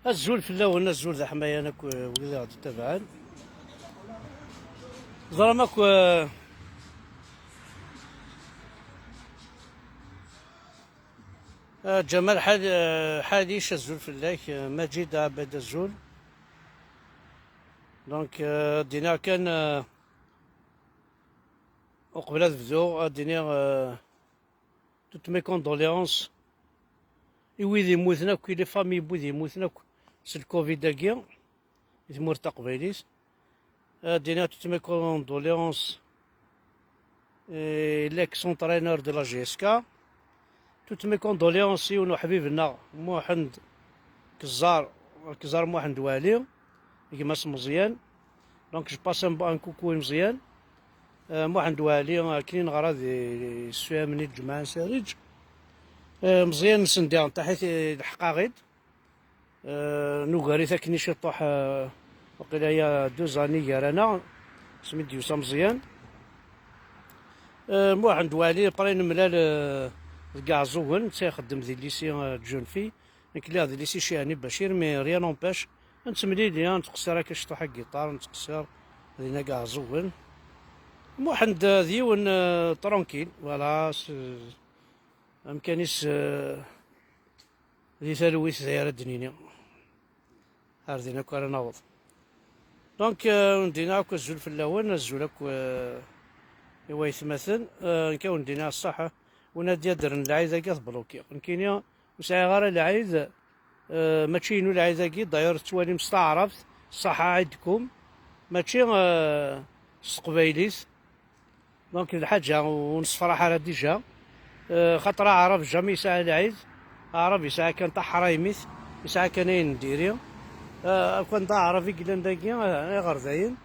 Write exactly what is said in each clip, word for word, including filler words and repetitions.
Azul fell-awen, azul d aḥmayan akk, eh, wid i ɣ-d-ttabaɛen. Ẓram akk, eh, eh, Ǧamal Ḥal-, eh, Ḥalic, azul fell-ak, eh, Maǧid Ɛabad, azul. Donc, eh, ad d-iniɣ kan, eh, uqbel ad bduɣ, ad d-iniɣ, eh, toutes mes condoléances i wid yemmuten akk, i les familles n wid yemmuten akk s le covid-agi, i tmurt taqbaylit. Ad d-iniɣ toutes mes condoléances et l'ex-entraîneur de la J S K. Toutes mes condoléances i yiwen uḥbib-nneɣ, Muḥend Keẓẓar, Keẓẓar Muḥend Waɛli, gma-s Meẓyan. Donc, je passe un, un coucou i Meẓyan. Euh, Muḥend Waɛli, akken i neɣra di, di ssuyam-nni n Ǧemɛa n Sariǧ. Euh, Meẓyan n Sendi, taḥit, eh, lḥeq-aɣ-id. Euh, nugar-it akken i ciṭuḥ, euh, waqila ya deux années gar-aneɣ, asmi d-yusa Meẓyan. Euh, Muḥend Waɛli, après nemlal, euh, deg Iɛeẓẓugen, netta ixeddem di lycée, euh, de jeunes filles. Nekk lliɣ di lycée Chihani Bacir, mais rien n'empêche, nettemlili, ah, nettqeṣṣir akka ciṭuḥ agiṭar, nettqeṣṣir dinna deg Iɛeẓẓugen. Muḥend, euh, d yiwen, euh, tranquille, voilà, s-, amkan-is, euh, di talwit, d ayen ara d-nini. Ar din akk ara naweḍ. Donc, euh, undin akk azul fell-awen, azul akk, euh, i waytmaten. Euh, nekk undin ṣṣaḥa, win ad d-yaddren lɛid-agi ad t-blokiɣ. Nekkini ur sɛiɣ ara lɛid, euh, mačči inu lɛid-agi, d'ailleurs tettwalim s taɛrabt, ṣṣaḥa ɛidkum, mačči, euh, s teqbaylit. Donc, d lḥaǧa ur nessefraḥ ara déjà. Euh, xaṭer aɛrab jamais yesɛa lɛid. Aɛrab yesɛa kan taḥraymit, yesɛa kan ayen n diri. Euh, akk anda aɛrab i yellan dagi, euh, iɣerdayen,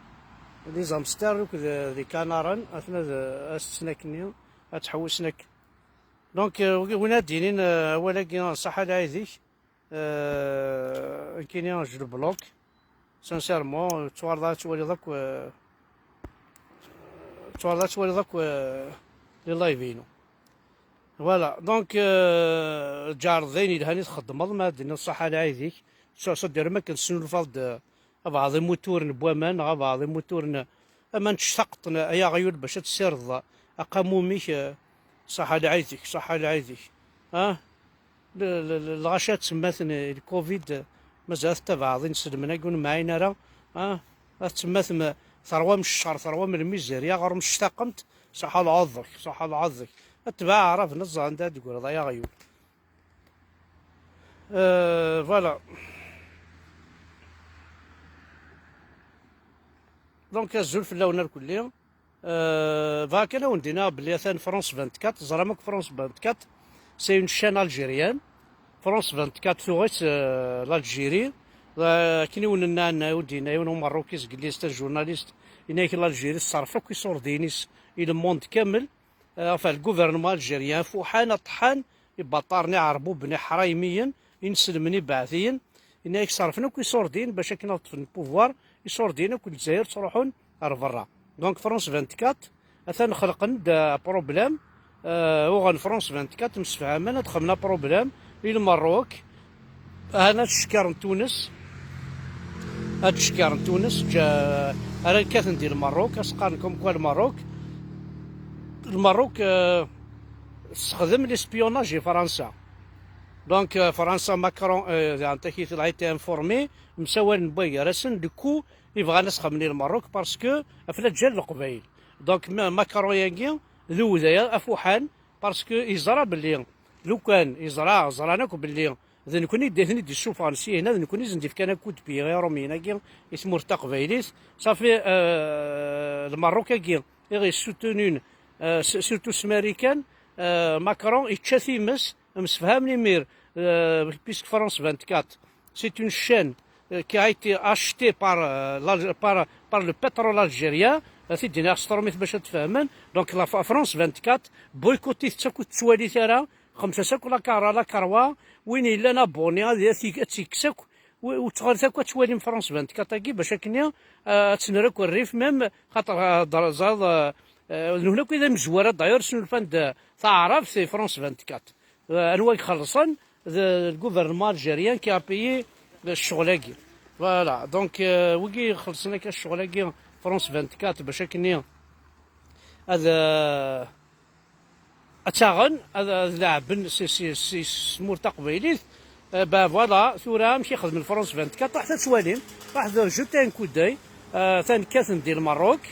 les hamsters, akked, euh, d ikanaren, atna ad, ad setten akkenni, ad ttḥewwisen akka. Donc, euh, win ad d-yinin, euh, awal-agi, ṣaḥa lɛid-ik. Euh, nekkini je le bloque. Sincèrement, ttwarḍa ad twaliḍ akk, euh, ttwarḍa ad twaliḍ akk, euh, les live-inu. Voilà, donc, euh, ǧeɛreḍ d ayen yelhan i txeddmeḍ, ma ad d-tiniḍ ṣaḥa lɛid-ik. Ttɛuṣu d-, akken tesnulfaḍ-d, euh, abeɛḍ imuturen n waman, neɣ abeɛḍ imuturen, ama n tectaqt, ay aɣyul, bac ad tessirdeḍ aqamum-ik, euh, ṣaḥa lɛid-ik, ṣaḥa lɛid-ik. Ah? Le-, le-, le-, lɣaci ad temmaten, eh, le covid, eh, mazal ad tettabaɛeḍ inselmen-agi ur nemɛin ara, ah, ad temmatem, eh, terwam ccer, terwam lmizirya, ɣer-m ctaqemt, ṣaḥa lɛeḍḍek, ṣaḥa lɛeḍḍek. Ad tbaɛ aɛraben, ad ẓren anda ad d-tegreḍ ay aɣyul. Euh, voilà. Donc, azul fell-awen irkelli. Euh, bɣiɣ kan ad wen-d-iniɣ belli atan France vingt-quatre, teẓram akk France vingt-quatre, c'est une chaîne algérienne. France vingt-quatre tuɣ-itt, euh, l'Algérie. Euh, akken i wen-nnan, i wen-d-yenna yiwen umerruki zgelli, c'est un journaliste, yenna-yak l'Algérie teṣṣerref akk iṣurdiyen-is i le monde kamel. Euh, enfin, le gouvernement algérien, afuḥan, aṭeḥḥan, ibaṭaren, iɛerbuben, iḥraymiyen, inselmen, ibeɛtiyen, yenna-yak ṣerrfen akk iṣurdiyen bac akken ad ṭṭfen pouvoir, iṣurdiyen akk n Lezzayer ttruḥun ar berra. Donc France vingt-quatre, atan xelqen-d, euh, problème, euh, uɣen France vingt-quatre, msefhamen ad xedmen problème i Lmerruk, ahan ad cekkren Tunes, ad cekkren Tunes, ǧa-, ara kkaten di Lmerruk, ad s-qqaren comme quoi Lmerruk, Lmerruk, euh, tessexdem l'espionnage i Fransa. Donc, euh, Fransa, Macron, euh, daɣen takit, il a été informé, msawalen wway gar-asen, du coup, i bɣan ad s-xedmen i Lmerruk, parce que ɣef laǧal n Leqbayel. Donc, Ma-, Macron-agi, d uday afuḥan, parce que yeẓra belli, lukan yeẓra, ẓran akk belli d nekni i d-, i ten-id-issufɣen syin, d nekni i sen-d-ifkan akk coup de pied i Iṛumyen-agi, i tmurt taqbaylit. Safi, euh, Lmerruk-agi, i ɣ-yessutunun, euh, s-, surtout s Marikan, euh, Macron yečča times, msefhamen imir euh, puisque France vingt-quatre, c'est une chaîne euh, qui a été achetée par, euh, l'Al- par, par le pétrole algérien, euh, t-id-iniɣ s trumit bac ad tfehmen. Donc la Fa- France vingt-quatre boycottit-tt akk, ur tettwali ara, xemsa-s akk la Cara, la Carwa, win yellan abonné ad ad t-yekkes akk, ur tettɣarit akk ad twalim France vingt-quatre-agi, bac akken-nni, euh, ad tenr akk rrif, même xaṭer, euh, d-, ẓayeḍ, euh, euh, d nutni akk i d amezwura, d'ailleurs, snulfan-d, euh, taɛrabt, c'est France vingt-quatre. Euh, anwa i ixellṣen? D le gouvernement algérien qui a payé, euh, ccɣel-agi. Voilà, donc, euh, wigi ixellṣen akka ccɣel-agi, France vingt-quatre, bac akken-nni ad, euh, ad taɣen, ad, ad leɛben si, si, si, s tmurt taqbaylit. Eh ben voilà, tura amek i xedmen France vingt-quatre, ruḥet ad twalim, ruḥet ad jeter un coup d'œil, eh, atan kkaten di Lmerruk,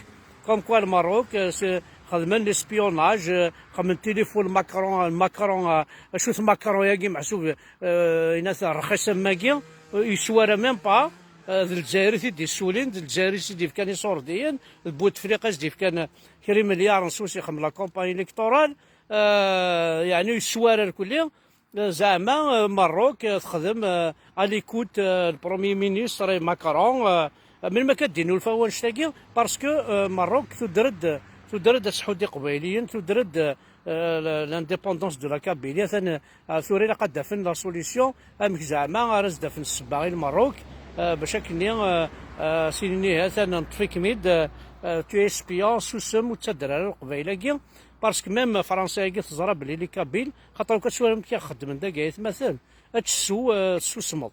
comme quoi Lmerruk, eh, se-, xedmen l'espionnage, eh, xedmen téléphone Macron, Macron, eh, acu-t Macron-agi meḥsub, eh, yenna-t rxis am wagi, eh, yeswara même pas, eh, d Lezzayer i t-id-yessulin, d Lezzayer i s-id-yefkan iṣurdiyen, d Bouteflika i s-d-yefkan, eh, kra imelyaren s usixem la campagne électorale, eh, yeɛni yeswara lkulli. Zeɛma, euh, Merruk, euh, texdem, euh, à l'écoute, euh, le Premier ministre et Macron, euh, melmi akka d-inulfa wanect-agi, parce que, euh, Merruk tuder-d, tuder-d ad tḥudd Iqbayliyen, tuder-d, euh, l'indépendance de la Kabylie, atan, euh, tura ilaq ad d-afen la solution, amek zeɛma ara s-d-afen ssebba i Lmerruk, euh, bac akken-nni, euh, euh, sinin ihi atan neṭṭef-ikem-id, euh, euh, tu es espion, susem, ur ttadder ara Leqbayel-agi, parce que même Fransa-agi teẓra belli les Kabyles, xaṭer akka tura amek i xeddmen dagi aytmaten, ad tessu, euh, tessusmeḍ.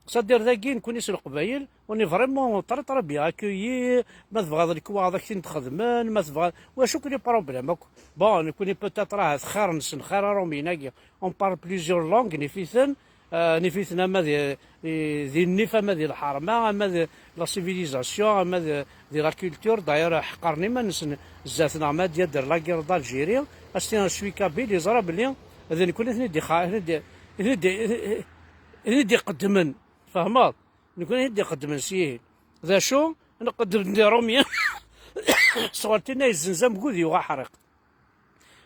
C'est-à-dire dagi, nekkni s Leqbayel, on est vraiment très, très bien accueillis. Ma tebɣiḍ lekwaɣeḍ ad k-ten-xedmen, ma tebɣiḍ, wacu ken problème akk. Bon, nekkni peut-être ahat xir-nsen, xir Aṛumyen-agi, on parle plusieurs langues, nif-iten, euh, nif-iten ama di, di, di nnif, ama di lḥerma, ama di la civilisation, ama di, di la culture. D'ailleurs, ḥeqqren iman-nsen zdat-neɣ, ma d-yadder la guerre d'Algérie, as-tiniḍ je suis kabyle, yeẓra belli d nekkni i ten-id-iqa-, i ten-id-, i ten-id-, i ten-id-iqeddmen. Tfehmeḍ? Nekkni i d-iqeddmen s yihi. D acu? Nqeddem-d Iṛumyen sɣur tinna yezzenz amgud yuɣ aḥriq.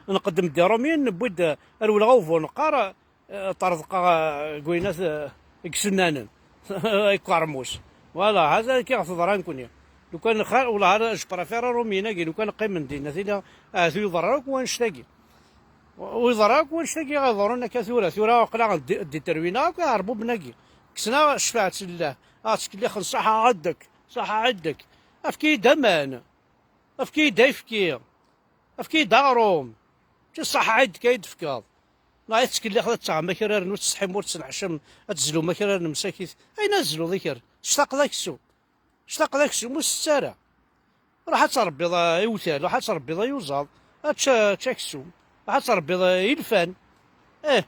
Nqeddem-d Iṛumyen, newwi-d, rewleɣ a ubu neqqar, eh, ṭṭerḍqeɣ, eh, deg wayen at, eh, deg isennanen. Ay Kermus. Voilà, hada akka i ɣ-teḍra nekkni. Lukan xa-, wala ara, je préfère Iṛumyen-agi, lukan qqimen dinna, tili ahat ur iḍerru akk wanect-agi. Ur iḍerru akk wanect-agi i ɣ-iḍerrun akka tura. Tura aql-aɣ d-, d-, détermineɣ akk iɛerbuben-agi. Kksen-aɣ ccfaɛet llah. Ah, ttkellixen ṣaḥa ɛeddek, ṣaḥa ɛeddek. Efk-iyi-d aman. Efk-iyi-d ayefki. Efk-iyi-d aɣrum. Mačči ṣaḥa ɛeddek ay d-tefkeḍ. Neɣ i tettkellixeḍ ad taɣem akraren ur tettseḥḥim ur tettneḥcam, ad tezlum akraren msakit. Ayen ad tezluḍ iker? Tectaqeḍ aksum. Ctaqeḍ aksum ur s-tett ara. Ruḥ ad tṛebbiḍ, uh, iwtal, ruḥ ad tṛebbiḍ ayuẓaḍ. Ečč, ečč aksum. Ruḥ ad tṛebbiḍ, uh, ilfan. Ih.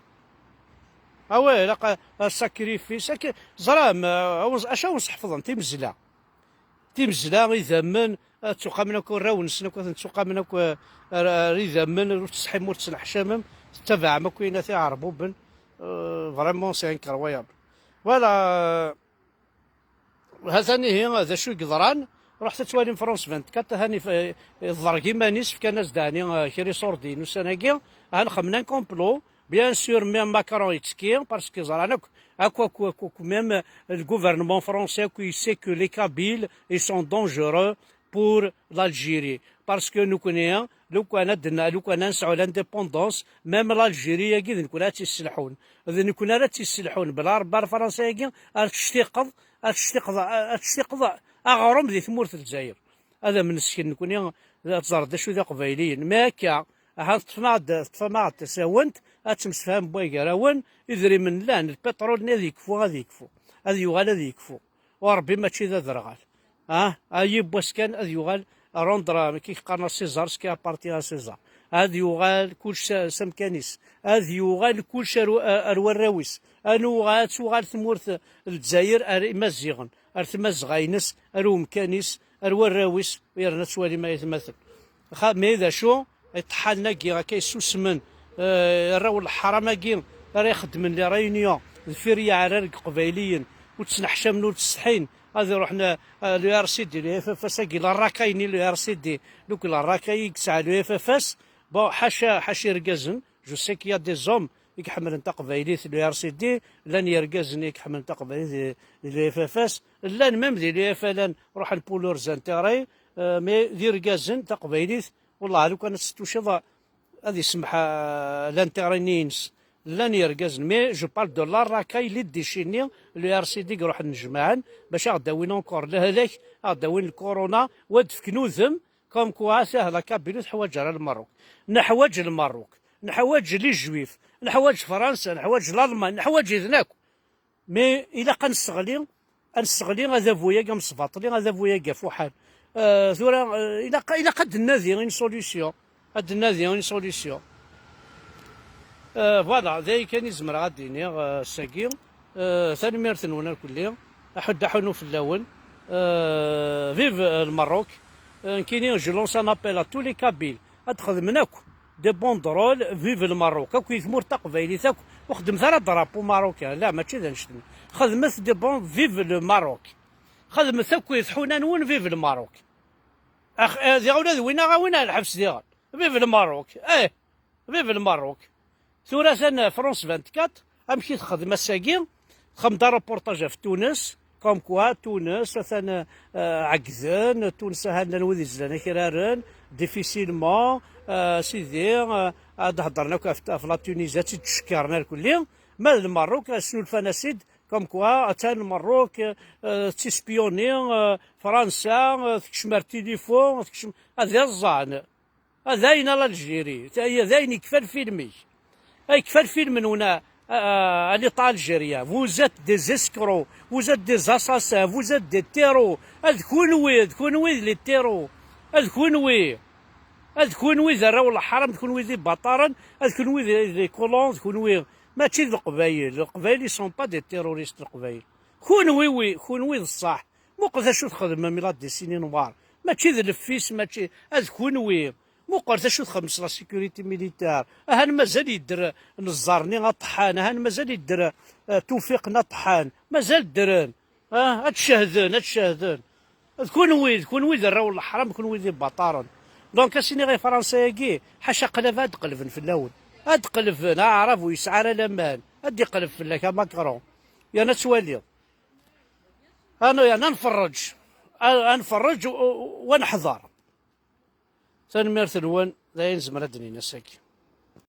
Awal, ilaq, uh, sacrifice. Ak-, ẓram, uh, awen-, acu awen-sḥefḍen? Timezla. Timezla, idammen, ad ttuqamen akk warraw-nsen akk, ad ten-ttuqamen akk, uh, ar, ar idammen, ur tettseḥḥim, ur tettneḥcamem, tettabaɛem akk ayen at iɛerbuben. Uh, vraiment, c'est incroyable. Voilà. Ha-t-an ihi d acu i yeḍran, ruḥet ad twalim France vingt-quatre, ha-t-an if-, iḍerreg iman-is, fkan-as-d ɛni, eh, kra iṣurdiyen ussan-agi, ha-t-an xemmen un complot, bien sûr, même Macron yettekki, parce que ẓran akk, akk, akk, akk, akk, même le gouvernement français, akk, il sait que les Kabyles, ils sont dangereux, pour l'Algérie. Parce que nekkni, lukan ad n-, lukan ad nesɛu l'indépendance, même l'Algérie-agi d nekkni ara tt-yesselḥun. D nekkni ara tt-yesselḥun. Bla Rebbi ar Fransa-agi, ar tectiqeḍ, ar tectiqeḍ, ar tectiqeḍ aɣrum di tmurt n Lezzayer. Ad am-nesken nekkni, ad teẓreḍ d acu d Iqbayliyen. Mi akka, ahat teṭṭfem-aɣ-d, teṭṭfem-aɣ-d tasawent, ad temsefhamem way gar-awen, idrimen llan, lpiṭrul-nni ad yekfu, ad yekfu. Ad yuɣal ad yekfu. U Ṛebbi mačči d aderɣal. Ah, a yiwwas kan ad yuɣal rendre, amek i qqaren, à César ce qui appartient à César. Ad yuɣal kullec s, s amkan-is. Ad yuɣal kullec ar, ar warraw-is. Ad nuɣal, ad tuɣal tmurt n Lezzayer ar Imaziɣen, ar tmazɣa-ines, ar umkan-is, ar warraw-is, yerna ad twalim ay atmaten. Xa, mais d acu? Iṭeḥḥalen-agi akka yessusmen, eh, arraw n leḥram-agi ara ixeddmen les réunions deffir yeɛrar deg Iqbayliyen, ur ttneḥcamen, ur ttsetḥin, ad iruḥen, eh, le R C D, le F F S-agi, la raka-ini, le R C D, donc la raka i yesɛa le F F S. Bon, ḥaca, ḥaca irgazen, je sais qu'il y a des hommes i iḥemmlen taqbaylit, le R C D, llan yergazen i iḥemmlen taqbaylit di, di le F F S, llan même di le F L N, ruḥen pour leurs intérêts, euh, mais d irgazen taqbaylit, wallah, lukan ad s-tuciḍ, ad isemmeḥ, euh, l'intérêt-nni-ines. Llan yergazen, mais je parle de l'arracaille, les déchaînés, le R C D i iruḥen jemɛen, bac ad aɣ-d-awin encore lehlak, ad aɣ-d-awin le corona, u ad d-fken udem, comme quoi, atah, la Kabylie ur teḥwaǧ ara Lmerruk. Neḥwaǧ Lmerruk. Neḥwaǧ les Juifs. Neḥwaǧ Fransa. Neḥwaǧ Lalman. Neḥwaǧ-iten akk. Mais ilaq ad nesseɣli, ad nesseɣli adabu-agi amesbaṭli, adabu-agi afuḥan. Euh, tura, euh, ilaq, ilaq ad d-nnadi une solution. Ad d-nnadi une solution. Euh, voilà, d ayen kan i zemreɣ ad d-iniɣ, euh, ass-agi. Euh, tanemmirt-nwen irkelli. Aḥuddu aḥunu fell-awen. Euh, vive, euh, le Maroc. Euh, nekkini, je lance un appel à tous les Kabyles. Ad xedmen akk des banderoles, vive le Maroc. Akk i tmurt taqbaylit akk. Ur xeddmet ara drapeau marocain. La, mačči d annect-nni. Xedmet des bandes, vive le Maroc. Xedmet akk i tḥuna-nwen, vive le Maroc. Ax, eh, diɣ ula d win ara awin ar lḥebs diɣen. Vive le Maroc. Eh, vive le Maroc. Tura atan France vingt-quatre, amek i texdem ass-agi? Texdem-d reportage ɣef Tunes, comme quoi Tunes atan, eh, ɛeggden, Tunes ahan llan wid izlan akraren, difficilement, eh, sidi, eh, ad hedren akk ɣef, ɣef la Tunisie, ad tt-id-cekkren irkelli, ma d Lmerruk, eh, snulfan-as-id, comme quoi, atan Lmerruk, eh, tettispiyuni, eh, Fransa, eh, tekcem ar tilifu, tekcem, ad iẓẓan. Ah, d ayen a l'Algérie, d ayen yekfa lfilm-ik. Ay, yekfa lfilm-nwen a, a, a l'État algérien. Vous êtes des escrocs, vous êtes des assassins, vous êtes des terroristes. Ad kunwi, d kunwi d les terroristes. Ad kunwi. Ad kunwi d arraw n leḥram, d kunwi d ibaṭaren, ad kunwi d les colons, d kunwi. Mačči d Leqbayel. Leqbayel, ils sont pas des terroristes, Leqbayel. Kunwi wi, kunwi d ṣṣeḥ. Muqel d acu txedmem i la décennie noire. Mačči d leffi-s, mačči, ad kunwi. Muqel d acu txedmem s la sécurité militaire. Ahan mazal yedder Neẓẓar-nni aṭeḥḥan, ahan mazal yedder, eh, Tufiq-nni aṭeḥḥan. Mazal ddren. Ah, ad cehden, ad cehden. D kunwi, d kunwi d arraw n leḥram, d kunwi d ibaṭaren. Donc, ad s-iniɣ i Fransa-agi, ḥaca qlaba ad qelben fell-awen. Ad qelben, aɛrab ur yesɛi ara laman. Ad iqleb fell-ak, a Macron. Yerna ad twaliḍ. Anu, yerna ad nferreǧ. A, ad nferreǧ u, u, u ad neḥḍer. Tanemmirt-nwen, d ayen nezmer ad d-nini ass-agi.